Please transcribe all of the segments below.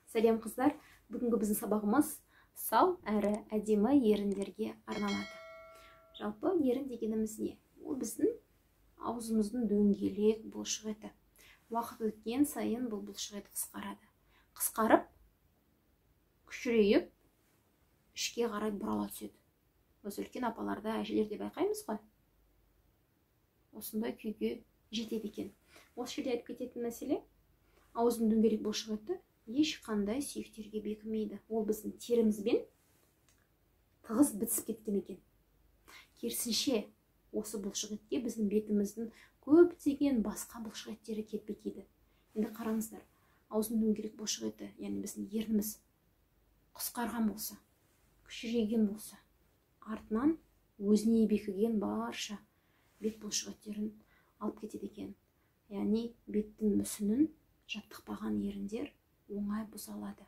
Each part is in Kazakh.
Сәлем қыздар, бүгінгі біздің сабағымыз сау әрі әдемі еріндерге арналады. Жалпы ерін дегеніміз не? Ол біздің аузымыздың дөңгелек бұлшық еті. Уақыт өткен сайын бұл бұлшық ет қысқарады. Қысқарып, күшірейіп, ішке қарай бұрала түседі. Осы үлкен апаларда, әжелерде байқаймыз ғой. Осындай күйге жетеді екен. Осы жерде айтып кететін мәселе, ауыздың дөңгелек бұлшық еті ешқандай сүйектерге бекімейді. Ол біздің терімізбен тығыз бітісіп кеткен екен. Керісінше, осы бұлшық етке біздің бетіміздің көптеген басқа бұлшық еттері келіп бекиді. Енді қараңыздар, ауыздың дөңгелек бұлшық еті, яғни біздің ерніміз қысқарған болса, күшірейген болса, артынан өзіне бекіген барша бет бұлшық еттерін алып кетеді екен. Яғни беттің мүсінін жаттықпаған еріндер оңай бұзалады.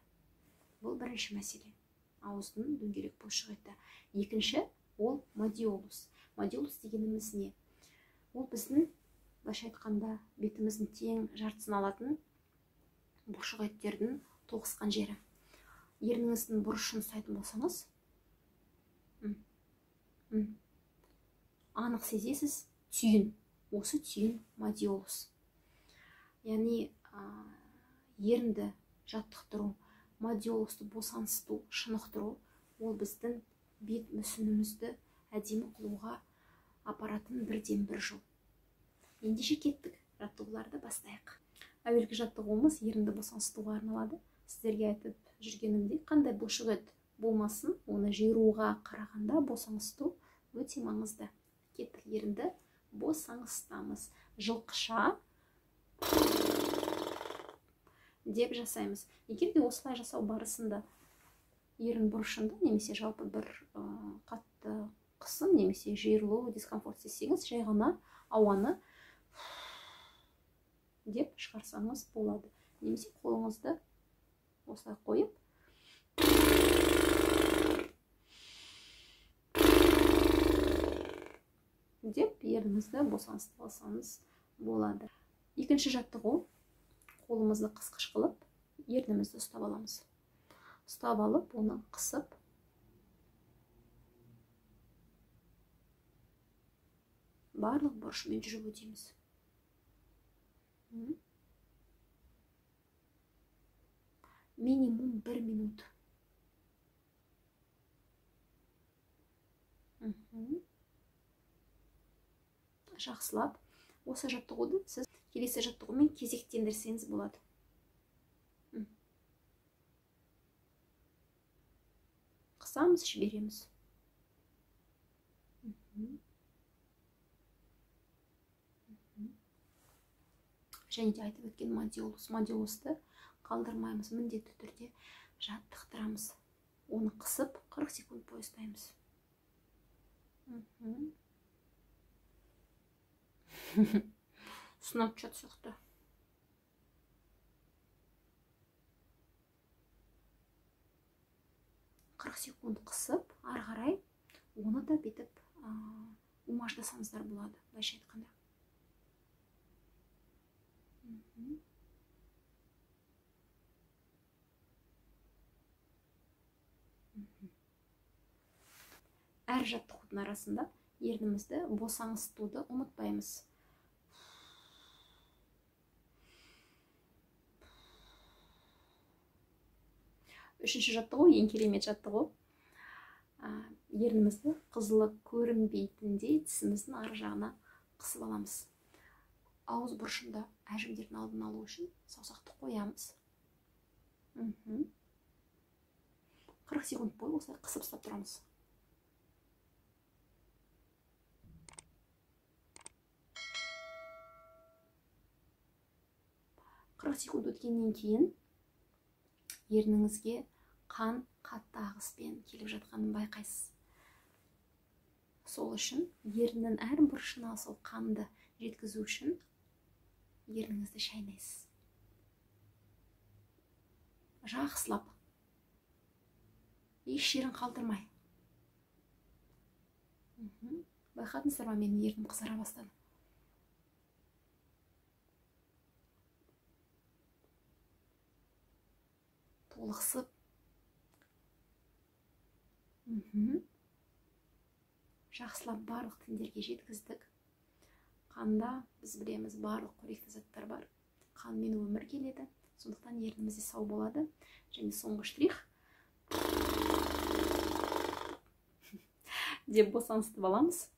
Бұл бірінші мәселе. Ауыздың дөңгелек бұлшық еті. Екінші, ол модиолус. Модиолус дегеніміз не? Ол біздің, былайша айтқанда, бетіміздің тең жартысын алатын бұлшық еттердің тоғысқан жері. Ерніңіздің бұрышын ұстайтын болсаңыз, анық сезесіз түйін. Осы түйін модиолус. Яғни ерінді жаттықтыру, модиолусты босаңсыту, шынықтыру, ол біздің бет мүсінімізді әдемі қылуға апаратын бірден бір жол. Ендеше кеттік, жаттығуларды бастайық. Әуелгі жаттығуымыз ерінді босаңсытуға арналады. Сіздерге айтып жүргенімдей, қандай бұлшық ет болмасын, оны жиыруға қарағанда босаңсыту өте маңызды. Кеттік, ерінді босаңсытамыз. Жылқыша деп жасаймыз. Егер де осылай жасау барысында ерін бұрышында немесе жалпы бір қатты қысым немесе жиырылу, дискомфорт сезсеңіз, жай ғана ауаны деп шығарсаңыз болады. Немесе қолыңызды осылай қойып деп ерініңізді босаңсытып алсаңыз болады. Екінші жаттығу, қолымызды қысқыш қылып, ернімізді ұстап аламыз. Ұстап алып, оны қысып, барлық бұрышымен жүріп өтеміз. Минимум 1 минут. Жақсылап осы жаттығуды сіз келесі жаттығумен кезектендірсеңіз болады. Қысамыз, жібереміз. Және де айтып өткен модиолус. Модиолусты қалдырмаймыз, міндетті түрде жаттықтырамыз. Оны қысып 40 секунд бойы ұстаймыз. Снапчат сияқты. 40 секунд қысып, ары қарай оны да бүйтіп умаждасаңыздар болады, былайша айтқанда. Әр жаттығудың арасында ернімізді босаңсытуды ұмытпаймыз. Үшінші жаттығу, ең керемет жаттығу. Ернімізді қызылы көрінбейтіндей тісіміздің ар жағына қысып аламыз. Ауыз бұрышында әжімдердің алдын алу үшін саусақты қоямыз. 40 секунд бойы осылай қысып ұстап тұрамыз. 40 секунд өткеннен кейін ерніңізге қан қатты ағыспен келіп жатқанын байқайсыз. Сол үшін еріннің әр бұрышына сол қанды жеткізу үшін ерніңізді шайнайсыз. Жақсылап, еш жерін қалдырмай. Байқадыңыздар ма, менің ернім қызара бастады. Толықсып. Жақсылап барлық тіндерге жеткіздік. Қанда біз білеміз барлық қоректі заттар бар. Қанмен өмір келеді. Сондықтан ерніміз де сау болады. Және соңғы штрих деп босаңсытып аламыз.